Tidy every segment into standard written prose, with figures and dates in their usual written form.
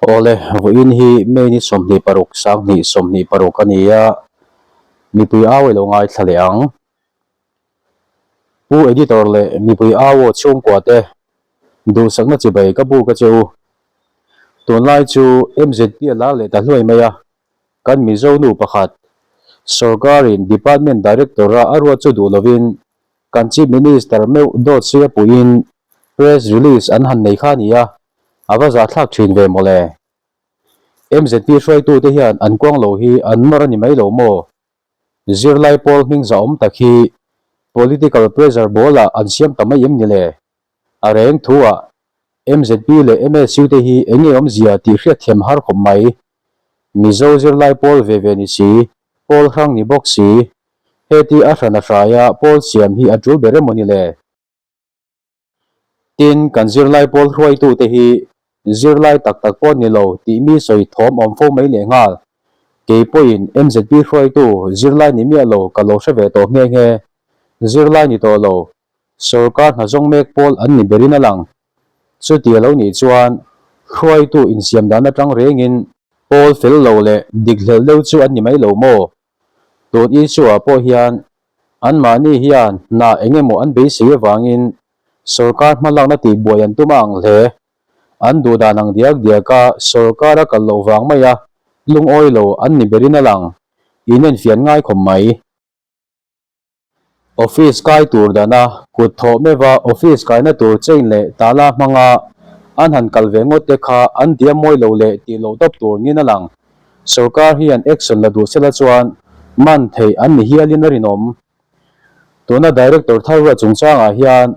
Awle, vawiin hi May ni 26, 2026 a ni a, mipui au i lo ngaithla leh ang. Pu Editor leh mipui au aw chhungkua te duhsakna chibai ka buk a che u. Tunlai chu MZP a lar leh ta hluai mai a, kan Mizo nu pakhat sorkarin Department Director-a a ruat chu duh lovin Kan Chief Minister meuh dawt sia puiin press release an han nei kha a ni a, a va zahthlak thin ve mawle. MZP hruaitute hian an kuang lo hi an nawr a ni mai lo maw? Zirlai pawl hming zahawm tak hi political pressure ball-ah an siam ta mai em ni le? A reng thu-ah MZP leh MSU te hi eng nge awmzia tih hriatthiam har khawp mai. Mizo zirlai pawl ve ve ni si, pawl hrang ni bawk si, heti a hran a hraia pawl siam hi a tul ber emaw ni le? Tin, kan zirlai pawl hruaitute hi zirlai tak tak pawh ni lo tih mi sawi thawm awm fo mai lehnghal. Kei pawhin MZP hruaitu zirlai ni miah lo ka lo hre ve tawh nghe nghe. Zirlai ni tawh lo, Sorkar hna zawng mek pawl an ni berin a lang. Chuti a lo nih chuan hruaitu insiam dan atang rengin pawl fel lo leh dik hlelh deuh chu an ni mai lo maw? Tun issue-ah pawh hian anmahni hian hna eng emaw an beisei avangin sorkar hmalakna tihbuai an tum a ang hle. An duh dan ang diak diaka sorkar a kal loh vang maia lungawi lo an ni berin a lang. Inenfian ngai khawp mai. Office kai tur dana kut thawh meuha office kaina tur chain leh tala hmanga an han kal ve ngawt te kha an diam mawi lo leh tih loh tawp tur niin a lang. Sorkar hian action la duh sela chuan man theih an ni hialin a rinawm. Tuna Director thar ruah chungchangah hian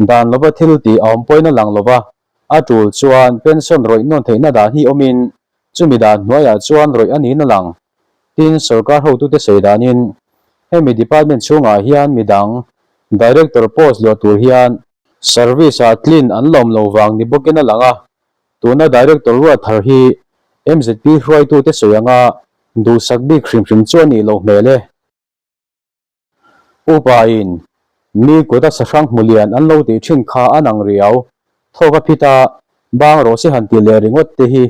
dan lova thil tih a awm pawhin a lang lova, a tul chuan pension rawih nawn theihna dan hi awmin Chumi dan hnuaiah chuan rawih a niin a lang. Tin, sorkar hotute sawi danin hemi department chhungah hian midang Director post luah tur hian service-ah tlin an lawm lo vang ni bawkin a lang a. Tuna Director ruat thar hi MZP hruaitute sawi anga duhsak bik hrim hrim chu a nih loh hmel e. Upa-in mi kut a sahrang hmu lian an lo tih thin kha an ang riau. Thawk a phit a, bang rawh se han tih leh ringawt te hi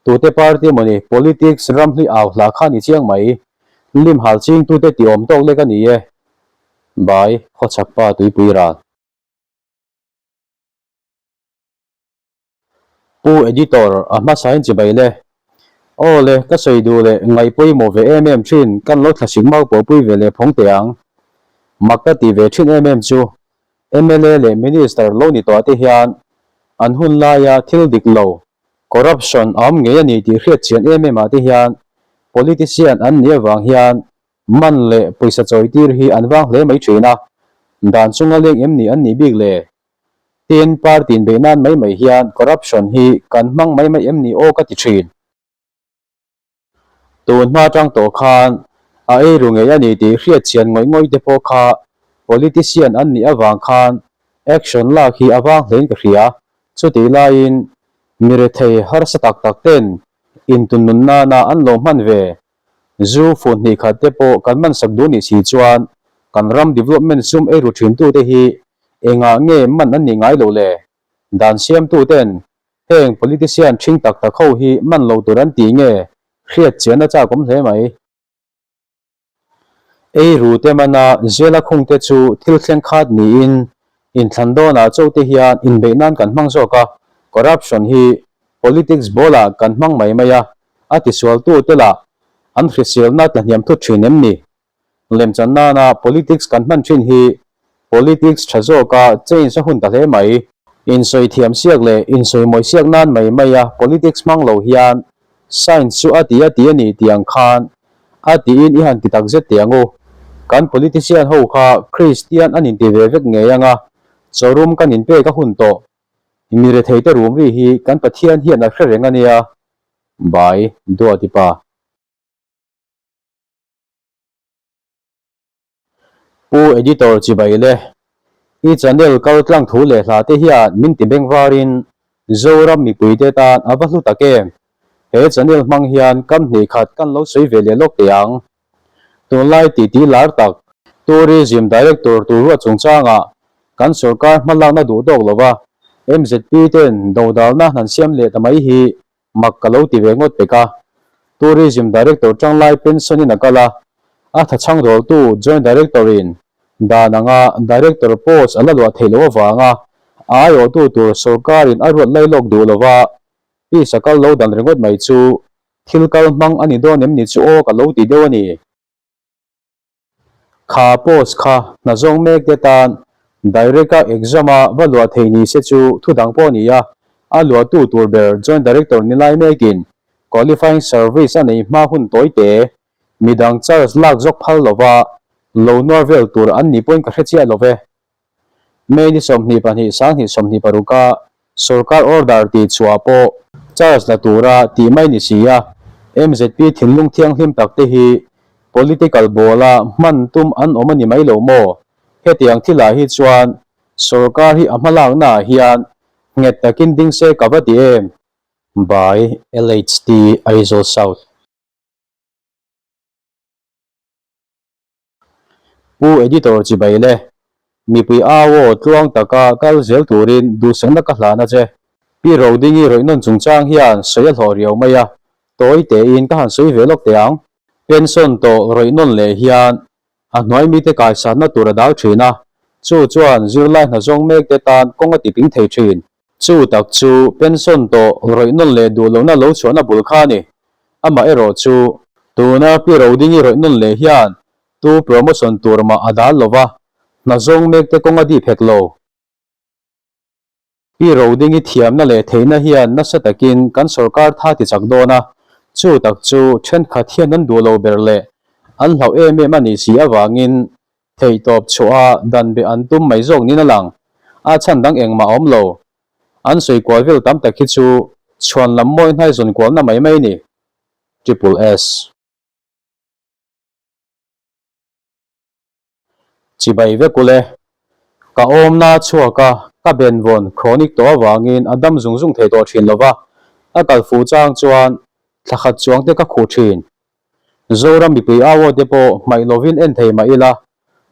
tute party emawni politics ram hlui au hla kha ni chiang mai. Lim hal chingtute tih awm tawk lek a ni e. Bai, khawchhak pa tuipui ral. Pu Editor, a hmasain chibai le. Aw le, ka sawi duh leh ngaih pawimawh ve em em thin, kan lo thlasik mau pawh pui ve leh phawng teh ang. Mak ka ti ve thin em em chu, mla leh Minister lo ni tawh te hian an hun laia thil dik lo, corruption a awm ngei a ni tih hriat chian em em ah te hian politician an nih avang hian man leh pawisa chawi tir hi an vang hle mai thin a, dan chunga leng em ni an nih bik le? Tin, party inbeih nan mai mai hian corruption hi kan hmang mai mai em ni aw ka ti thin. Tun hma tang tawh khan a eiru ngei a ni tih hriat chian ngawih ngawih te pawh kha politician an nih avang khan action lak hi a vang hlein ka hria. Chutih laiin mi rethei harsa tak tak ten intunnun nana an lo hman ve Zu fun hnih khat te pawh kan man sak duh nih si chuan kan ram development sum eiru thin tu te hi engah nge man an nih ngai lo le? Dan siam tu ten heng politician thing tak tak ho hi man lo tur an tih nge hriat chian a chak awm hle mai. Eiru te mana zela khung te chu thil thleng khat niin inthlan dawnah cho te hian inbeih nan kan hmang zawk a, corruption hi politics ball ah kan hmang mai mai a, a tisualtu te lah an hriselna tla hniam thut thin em ni? Lemchan nana politics kan hman thin hi politics tha zawka change a hun ta hle mai. Insawi thiam siak leh insawi mawi siak nan mai mai a politics hmang lo hian science chu a ti a ti a ni tih ang khan a tiin i han ti tak zet teh ang u. Kan politician ho kha Kristian an inti ve vek ngei ang a, chawrum kan inpek a hun tawh. Mi rethei te rum ri hi kan Pathian hian a hre reng a nia. Bai, Duati pa. Pu Editor chibai le, i channel kal tlang thu leh hla te hian min ti beng varin Zoram mipui te tan a va hlu tak em. He channel hmang hian kam hnih khat kan lo sawi ve leh lawk teh ang. Tunlai titi lar tak Tourism Director tur ruat chungchangah kan sorkar hmalakna duh tawk lova MZP ten dodalna hnan siam leh ta mai hi. Mak ka lo ti ve ngawt pek a. Tourism Director tanglai pension in a kal a, a thachhang dawltu Joint Director in dan anga Director post a la luah theih loh avanga a aiawhtu tur sorkar in a ruat lai lawk duh lova piece a kal lo dan ringawt mai chu thil kal hmang a ni dawn em ni chu aw ka lo ti deuh a ni. Kha post kha hna zawng mek te tan direct a exam a va luah thei ni se chu thu dang pawh a ni a, a luahtu tur ber Joint Director ni lai mekin qualifying service a nei hma hun tawi te midang charge lak zawk phal lova lo nuar vel tur an ni pawhin ka hre chiah lo ve. May ni 22 2026 a sorkar order tih chhuah pawh charge la tura tih mai ni si a, MZP thinlung thianghlim tak te hi political ball a hman tum an awm a ni mai lo maw? Hetiang thilah hi chuan sorkar hi a hmalakna ah hian nghet takin ding se ka va ti em? By LHT Aizawl South. Pu Editor chibai le, mipui au aw tluang taka kal zel turin duhsakna ka hlan a che. Pi Rodingi rawih nawn chungchang hian sawi a hlawh riau mai a, tawi tein ka han sawi ve lawk teh ang. Pension tawh rawih nawn leh hian a hnuai mite kaisanna tur a dal thin a, chu chuan zirlai hna zawng mekte tan kawng a tiping thei thin. Chu tak chu pension tawh rawih nawn leh duh lohna lo chhuahna bul kha a ni. Amah erawh chu tuna Pi Rodingi rawih nawn leh hian tu promotion tur mah a dal lo va, hna zawng mekte kawng a dip hek lo. Pi Rodingi thiamna leh theihna hian nasa takin kan sorkar tha ti chak dawn a, chu tak chu thenkhat hian an duh lo ber leh an hlauh em em a nih si avangin Theihtawp chhuah a dan beh an tum mai zawk niin a lang. A chhan dang engmah a awm lo. An sawi kual vel tam tak hi chu chhuan lam mawi hnai zawn kualna mai mai a ni. Triple S. Chibai vek ule. Ka awmna a chhuak a, ka benvawn chronic tawh avangin a dam zung zung thei tawh thin lova, a kal fuh chang chuan thla khat chuang te ka khuh thin. Zoram mipui au aw te pawh hmaih lovin en thei mah ila,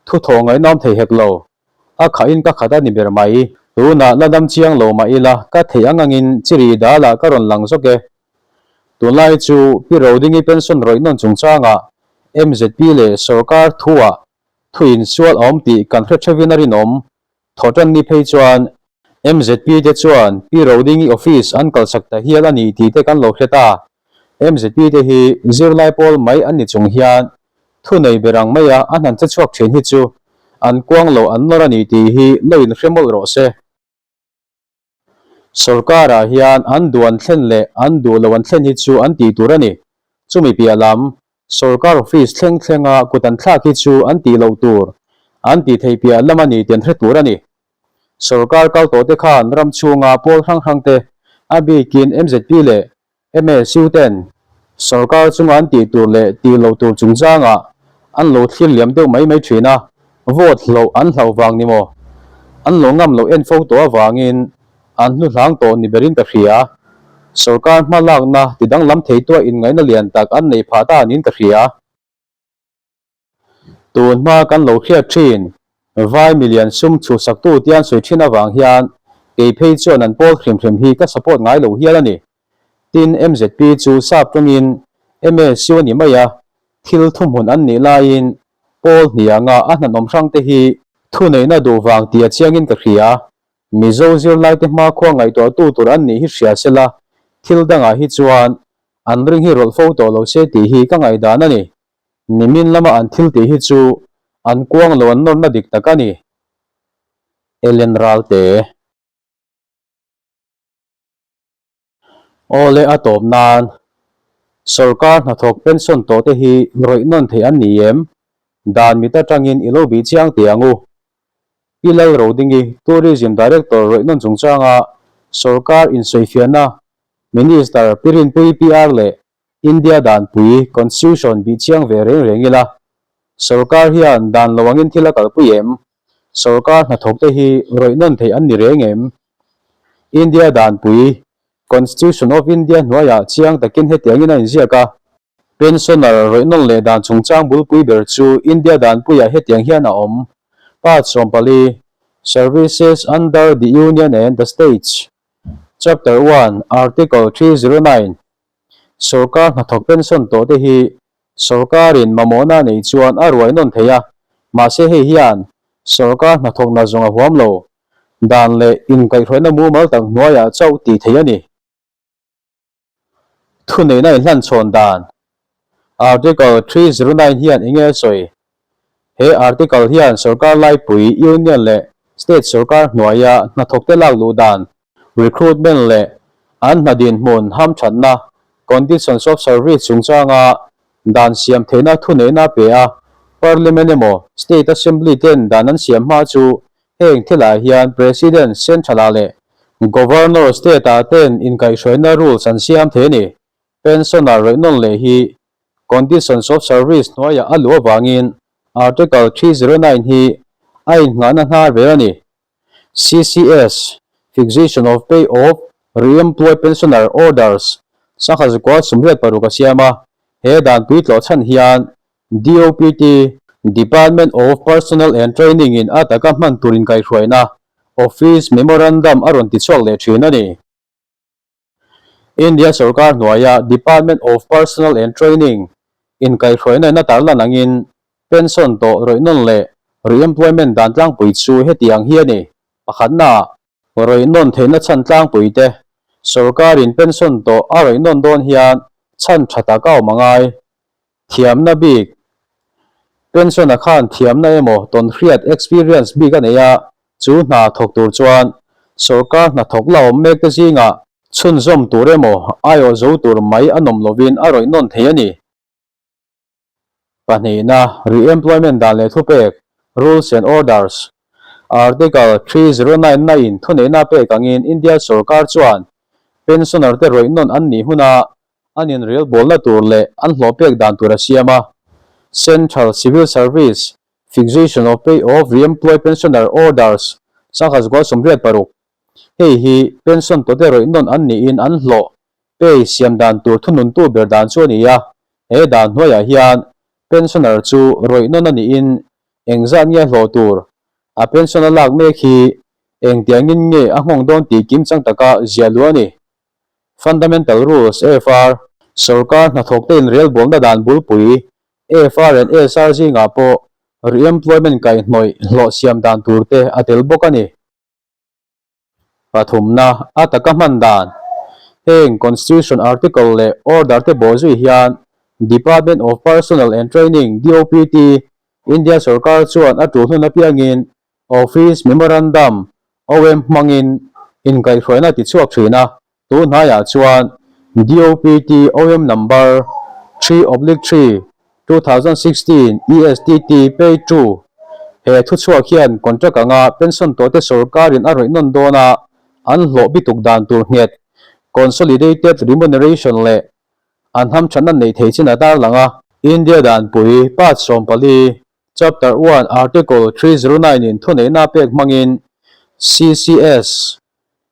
thu thawh ngaihnawm thei hek lo. A khahin ka khat a ni ber mai. Tunah la dam chiang lo mah ila, ka theih ang angin chiri dalah ka rawn lang zawk e. Tunlai chu Pi Rodingi pension rawih nawn chungchangah MZP leh sorkar thuah thu insual a awm tih kan hre theuhin a rinawm. Thawhtan ni phei chuan MZP te chuan Pi Rodingi office an kalsak ta hial a ni tih te kan lo hre ta. MZP te hi zirlai pawl mai an ni chung hian thu nei ber ang maia an han che chhuak thin hi chu an kuang lo an nawr a ni tih hi lo inhre mawlh rawh se. Sorkar-ah hian an duh an thlen leh an duh lo an thlen hi chu an tih tur a ni. Chumi piah lam Sorkar office thleng thlenga kut an thlak hi chu an tih loh tur, an tih theih piah lam a ni tih an hre tur a ni. Sorkar kal tawh te khan ram chhunga pawl hrang hrang te, a bikin MZP leh MSU ten sorkar chunga an tih tur leh tih loh tur chungchangah an lo thlir liam deuh mai mai thin a, vote hlauh an hlauh vang ni maw? An lo ngam loh en fo tawh avangin An hnu hlang tawh ni berin ka hria. Sorkar hma lakna ti danglam theitua inngaihna lian tak an nei phah ta niin ka hria. Tun hma kan lo hriat thin, vai milian sum chhuhsaktu tian sawi thin avang hian kei phei chuan an pawl hrim hrim hi ka support ngai lo hial a ni. Tin, MZP chu sap tawngin MSU a ni mai a, thil thuhmun an nih laiin pawl hnianga a hnanawm hrangte hi thuneihna duh vang tia chiangin ka hria. Mizo zirlaite hmakhua ngaihtuahtu tur an nih hi hria sela, thil dangah hi chuan an ring hi rawlh fo tawh lo se tih hi ka ngaihdan a ni. Nimin lama an thil tih hi chu an kuang lo an nawrna dik tak a ni. Ellen Ralte. Awle a tawp nan sorkar hnathawk pension tawh te hi rawih nawn theih an ni em? Dan mit atangin i lo bih chiang teh ang u. Pi Lal Rodingi, Tourism Director rawih nawn chungchanga sorkar insawifiahna Minister Pi Rinpuii PR leh India danpui, Constitution, bih chiang ve reng reng ila, sorkar hian dan lo angin thil a kalpui em? Sorkar hnathawkte hi rawih nawn theih an ni reng em? India danpui, Constitution of India, hnuaiah chiang takin hetiangin a inziak a. Pensioner rawih nawn leh dan chungchang bulpui ber chu India danpuiah hetiang hian a awm, Part 14, Services under the Union and the States. Chapter 1, Article 309, Sorkar hnathawk pension tawhte hi sorkarin mamawhna nei chuan a ruai nawn thei a, mahse hei hian sorkar hnathawkna zawng a huam lo. Dan leh inkaihhruaina mumal tak hnuaiah chauh tih theih a ni. Thuneihna inhlanchhawn dan, Article 309 hian enge a sawi? He article hian sorkar laipui, Union leh State sorkar hnuaia hnathawkte lak luh dan, recruitment leh an hna dinhmun hamthatna, conditions of service, chungchanga dan siam theihna thuneihna a pe a. Parliament emaw State Assembly ten dan an siam hma chu heng thilah hian President, Central-ah leh Governor, State-ah ten inkaihhruaina rules an siam thei a ni. Pensioner rawih nawn leh hi Conditions of Service hnuaiah a luh avangin Article 309 hi a innghahna hnar vel a ni. CCS, Fixation of Pay of Re-employed Pensioner Orders, sangha zakua 86 a siam a, he danpui tlawh chhan hian DOPT, Department of Personnel and Training in a taka hman tur inkaihhruaina Office Memorandum a rawn tichhuak leh thin a ni. India sorkar hnuaia Department of Personnel and Training inkaihhruaina in a tarlan angin pension tawh rawih nawn leh re-employment dan tlangpui chu hetiang hi a ni. Pakhatnaah, rawih nawn theihna chhan tlangpui te, sorkarin pension tawh a rawih nawn dawn hian chhan tha tak a awm a ngai. Thiamna bik, Pension-a khan thiamna emaw tawnhriat, experience, bik a nei a, Chu hna thawk tur chuan sorkar hnathawk la awm mek te zingah chhunzawm tur emaw aiawh zo tur mai a nawm lovin a rawih nawn thei a ni. Pahnihna, Re-employment dan leh thupek, Rules and Orders, Article 309 na in thuneihna pek angin India sorkar chuan pensioner te rawih nawn an nih huna an inrelbawlna tur leh an hlawh pek dan tur a siam a. Central Civil Service, Fixation of Pay of Re-employed Pensioner Orders, 1986, Hei hi pension tawte rawih nawn an niin an hlawh, pay, siam dan tur thununtu ber dan chu a ni a. He dan hnuaiah hian pensioner chu rawih nawn a niin engzat nge a hlawh tur, a pension a lak mek hi engtiangin nge a nghawng dawn tih kimchang taka ziah luh a ni. Fundamental Rules, FR, Sorkar hnathawkte inrelbawlna dan bulpui, FR and SR zingah pawh re-employment kaihhnawih hlawh siam dan turte a tel bawk a ni. Pathumna, a taka hman dan. Heng Constitution Article leh Order te bawhzui hian Department of Personnel and Training, DOPT, India sorkar chuan a tul hun apiangin Office Memorandum, OM, hmangin inkaihhruaina ti chhuak thin a, tun hnaiah chuan DOPT OM Number 3/3, 2016 ESTT Page 2 He thuchhuak hian contract anga pension tawhte sorkarin a rawih nawn dawn a, an hlawh bituk dan tur nghet, consolidated remuneration, leh an hamthatna neih thei chin a tarlang a. India danpui Part 14 Chapter 1, Article 309 in thuneihna pek hmangin CCS,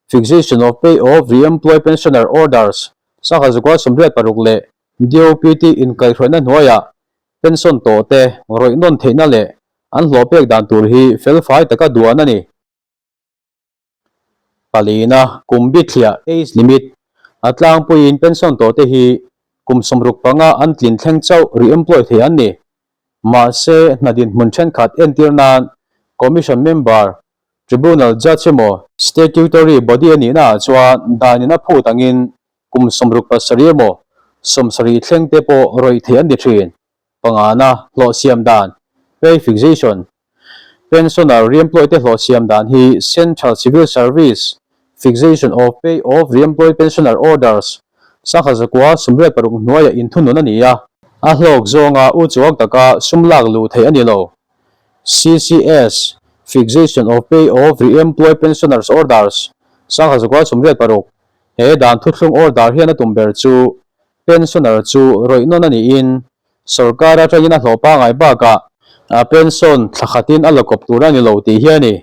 Fixation of Pay of Re-employed Pensioner Orders, 1986 leh DOPT inkaihhruaina hnuaiah pension tawhte rawih nawn theihna leh an hlawh pek dan tur hi felfai taka duan a ni. Palina, kum bithliah, age limit, a tlangpuiin pension tawhte hi kum 65 an tlin thleng chauh re-employ thei an ni. Mahse, hna dinhmun thenkhat entir nan Commission member, Tribunal Judge emaw Statutory body a nihna ah chuan danin a phut angin kum 67 emaw 70 thleng te pawh rawih theih an ni thin. Pangana, hlawh siam dan, pay fixation, Pensioner re-employed te hlawh siam dan hi Central Civil Service, Fixation of Pay of Re-employed Pensioner Orders, 1986 hnuaiah inthunun a ni a. A hlawk zawnga u chuak taka sum lak luh theih a ni lo. CCS, Fixation of Pay of Re-employed Pensioners Orders, 1986, He dan thuthlung order hian a tum ber chu pensioner chu rawih nawn a niin Sorkar atangin a hlawh pangngai bakah a pension thla khatin a la kawp tur a ni lo tih hi a ni.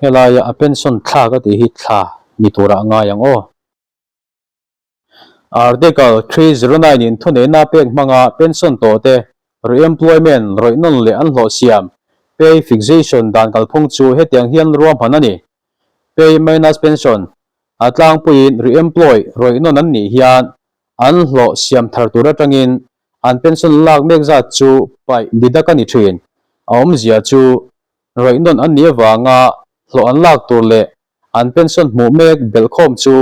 Helaia a pension thla ka tih hi thla ni turah ngai ang aw. Article 309 in thuneihna pek hmanga pension tawhte re-employment rawih nawn leh an hlawh siam, pay fixation, dan kalphung chu hetiang hian ruahman a ni. Pay minus pension. A tlangpuiin re-employ rawih nawn an nih hian an hlawh siam thar tur atangin an pension lak mek zat chu paih deduct a ni thin. A awmzia chu rawih nawn an nih avanga hlawh an lak tur leh an pension hmuh mek belhkhawm chu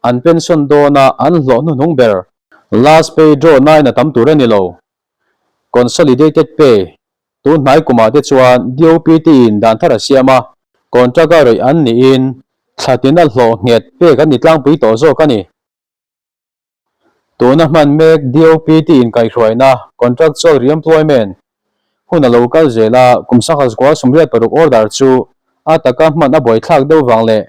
an pension dawna an hlawh hnuhnung ber last pay draw nain a tam tur a ni lo. Consolidated pay Tun hnai kumah te chuan DOPT in dan thar a siam a, contract a rawih an niin thla tina hlawh nghet pek an ni tlangpui tawh zawk a ni. Tuna hman mek DOPT in kaihhruaina, contractual re-employment, hun a lo kal zel a, kum sangha zakua 86 order chu a taka hman a buaithlak deuh vang leh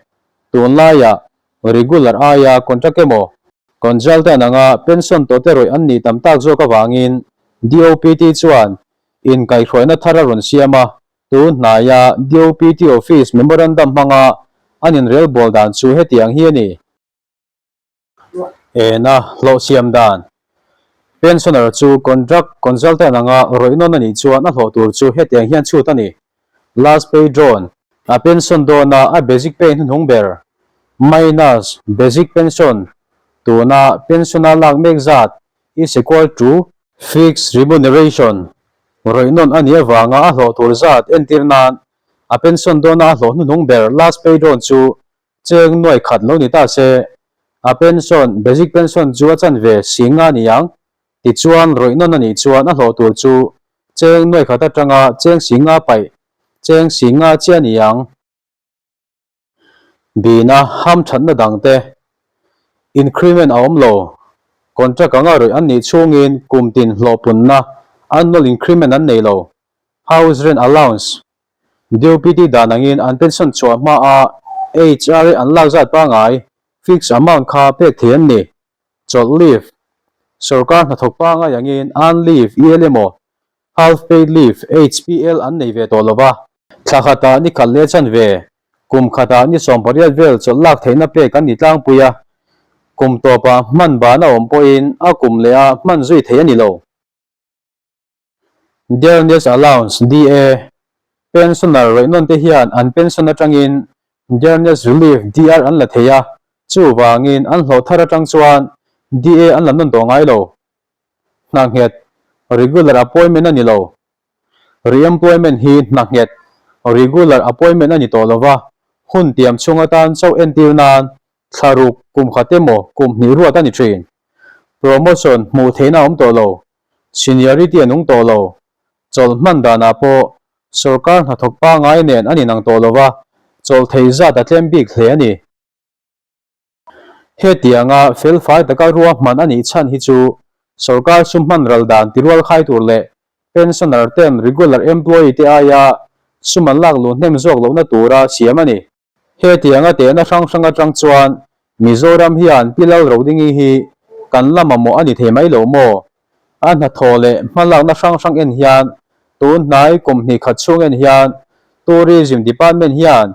tunlaiah regular aia contract emaw consultant anga pension tawhte rawih an nih tam tak zawk avangin DOPT chuan Inkaihhruaina thar a rawn siam a, tun hnaia DOPT Office Memorandum hmanga an inrelbawl dan chu hetiang hi a ni. Ena hlawh siam dan. Pensioner chu contract consultant anga rawih nawn a nih chuan a hlawh tur chu hetiang hian chhut a ni. Last pay drawn, a pension dawna a basic pay hnuhnung ber, minus basic pension, tuna pension a lak mek zat is equal to Fixed remuneration, rawih nawn a nih avanga a hlawh tur zat entir nan a pension dawna a hlawh hnuhnung ber last pay drawn chu cheng nuai khat lo ni ta se, a pension, basic pension, chu a chan ve si nga ni ang. Tichuan rawih nawn a nih chuan a hlawh tur chu cheng nuai khat atanga cheng si nga paih, cheng si nga chiah a ni ang. Bina hamthatna dangte increment a awm lo. Contract anga rawih an nih chhungin kum tin hlawhpunna annual increment an nei lo. House rent allowance DOPT dan angin an pension chhuah hmaa HRA an lak zat pangngai fixed amount kha pek thei an ni. Chawlh leave Sorkar hnathawk pangngai angin earn leave EL emaw Half paid leave, HPL, an nei ve tawh lo va. Thla khatah ni khat leh chan ve, kum khatah ni 18 vel chawlh lak theihna pek an ni tlangpui a, kum tawpah hman ban a awm pawhin a kum leh a hman zui theih a ni lo. Dearness Allowance, DA, Pensioner rawih nawn te hian an pension atangin Dearness Relief, DR, an la thei a, chuvangin an hlawh thar atang chuan DA an la nawn tawh ngai lo. Hna nghet, Regular appointment a ni lo. Re-employment hi hna nghet, regular appointment a ni tawh lo va, hun tiam chhung atan chauh entir nan thla ruk, kum khat emaw kum hnih ruat a ni thin. Promotion hmuh theihna a awm tawh lo, seniority a nung tawh lo, chawlh hman danah pawh sorkar hnathawk pangngai nen a ninang tawh lo va, chawlh thei zat a tlem bik hle a ni. Hetianga felfai taka ruahman a nih chhan hi chu sorkar sum hman ral dan tirual khai tur leh pensioner ten regular employee te aia sum an lak luh hnem zawk lohna tura siam a ni. Hetianga tehna hrang hrang atang chuan Mizoram hian Pi Lalrodingi hi kan la mamawh a ni thei mai lo maw? A hnathawh leh hmalakna hrang hrang en hian tun hnai kum hnih khat chhung en hian Tourism Department hian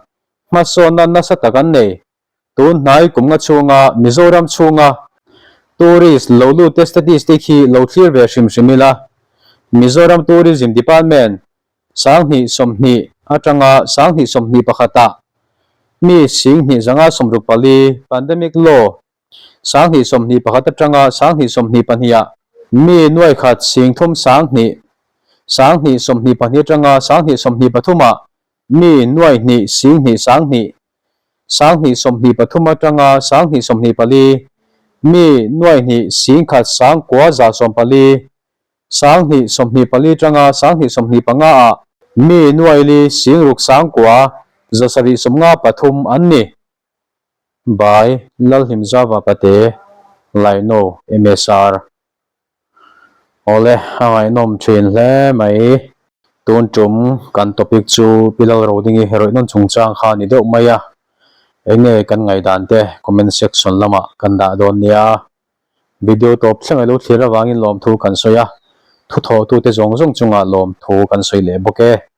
hmasawnna nasa tak an nei. Tun hnai kum nga chhunga Mizoram chhunga tourist lo lut te statistic hi lo thlir ve hrim hrim ila, Mizoram Tourism Department 2020 atanga 2021 ah mi 2564 Pandemic Law 2021 atanga 2022 ah mi nuaikhat 30,002 2022 atanga 2023 ah mi nuaihnih 2 2 2023 atanga 2024, mi nuaihnih 10 9,114, 2024 atanga 2025 ah mi nuaili 6 9,753 an ni. By Lalhlimzava Pate, Laino, MSR. Awle, a ngaihnawm thin hle mai. Tun tum kan topic chu Pi Lalrodingi herawih nawn chungchang kha a ni deuh mai a. Enge kan ngaihdan te comment section lamah kan dah dawn nia. Video tawp thleng ilo thlir avangin lawmthu kan sawi a, thuthawhtute zawng zawng chungah lawmthu kan sawi leh bawk e.